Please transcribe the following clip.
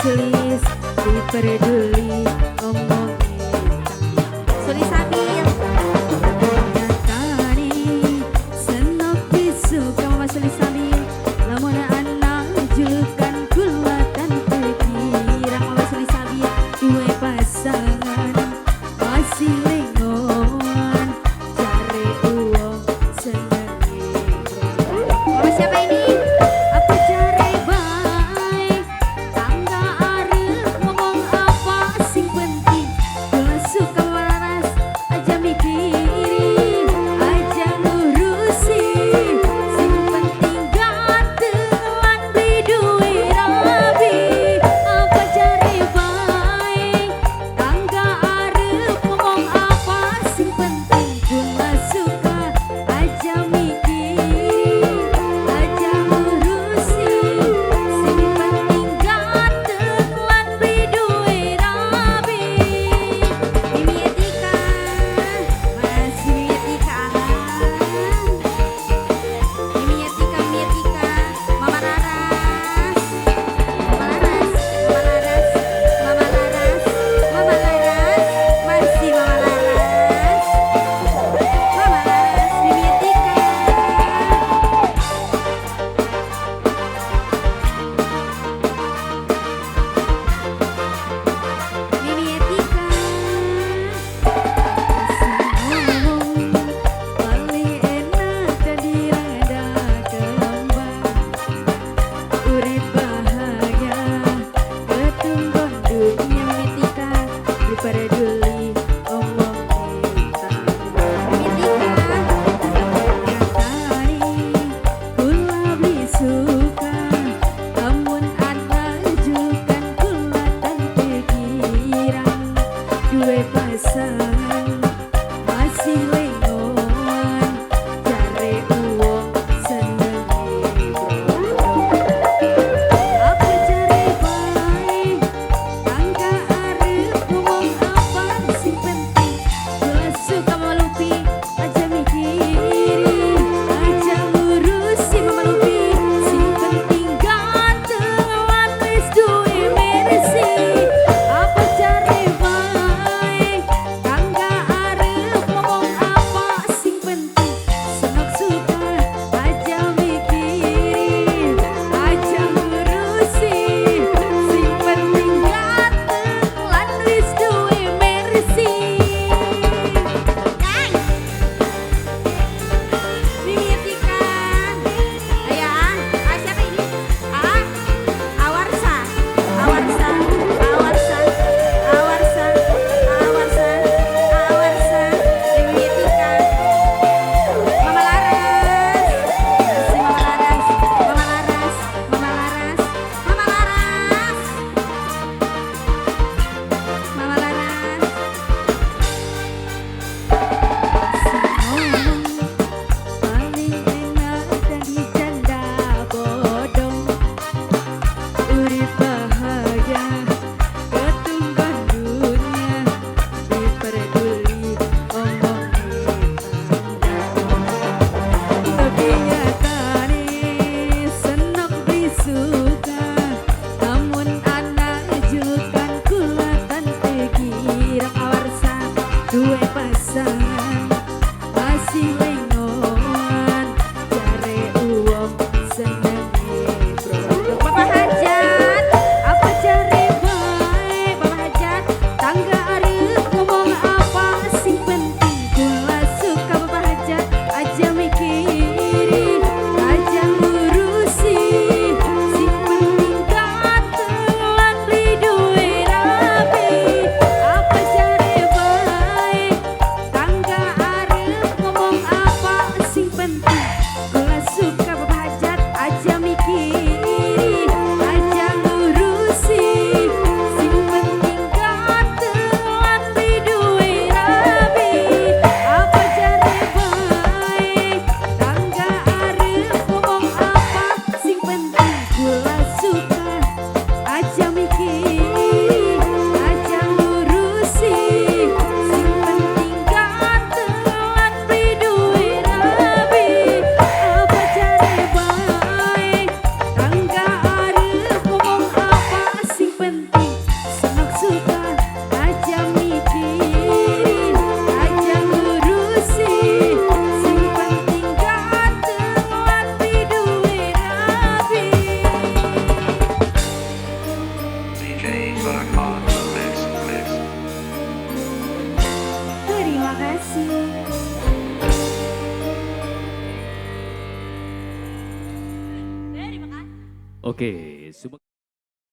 Sulis diperduli omonge Sulis Sabil. Nyatane senok disuka Mama Sulis Sabil lamun anak jukan kula tante kirang Mama Sulis Sabil duwe pasangan masih lengoan cari uang senenge. Mama siapa ini? Apa jare bae tangga arep ngomong apa sing penting kula suka waras aja mikirin aja ngurusi sing penting ganteng lan beli duwe rabi. Apa jare bae tangga arep ngomong apa sing penting kula suka aja mikirin aja ngurusi sing penting ganteng lan beli duwe rabi. Mimi Etika. Masih Mimi Etika. Mimi Etika, Mimi Etika. Mama Laras. Mama Laras, Mama Laras, Mama Laras, Mama Laras. Masih Mama Laras. Mama Laras, Mimi Etika. Mimi Etika. Ngomong paling enak dadi rada kembang urip bahagia ketunggon dunia. Mimi Etika. Diperduli omong kita. Mimi Etika. Nyatane kula beli suka lamun anak jukan kula tante kirang duwe pasangan masih lengoan jare uwong senenge bro. Apa jare bae tangga arep ngomong apa sing penting kula suka Mama Lupi aja mikirin aja ngurusi Mama Lupi sing penting ganteng lan wis duwe mersi. Apa jare bae tangga arep ngomong apa sing penting senok suka aja mikirin aja ngurusi sing penting ganteng lan wis duwe mersi. Kang. Mimi Etika. Ayo, ah. Ah, siapa ini? Ah. Awarsa. Awarsa. Awarsa. Awarsa. Awarsa. Awarsa. Mimi Etika. Mama Laras. Masih Mama Laras. Mama Laras. Mama Laras. Mama Laras. Mama Laras. Ngomong paling enak dadi janda bodong urip bahagia ketunggon dunia diperduli omong tetangga. Tapi nyatane senok beli suka namun anak jukan kula tante kirang awarsa duwe pasangan masih lengoan jare uwong senenge bro. Bapak Hajat. Apa jare bae Bapak Hajat. tangga arep ngomong apa sing penting kula suka Bapak Hajat aja mikirin aja ngurusi sing penting ganteng lan beli duwe rabi. Apa jare bae tangga arep ngomong apa sing penting kula suka Bapak Hajat aja mikirin aja ngurusi sing penting ganteng lan beli duwe rabi. Apa jare bae tangga arep ngomong apa sing penting kula suka aja mikirin aja ngurusi sing penting ganteng lan beli duwe rabi. Apa jare bae tangga DJ Buck on the mix, mix. Terima kasih. Terima kasih. Oke,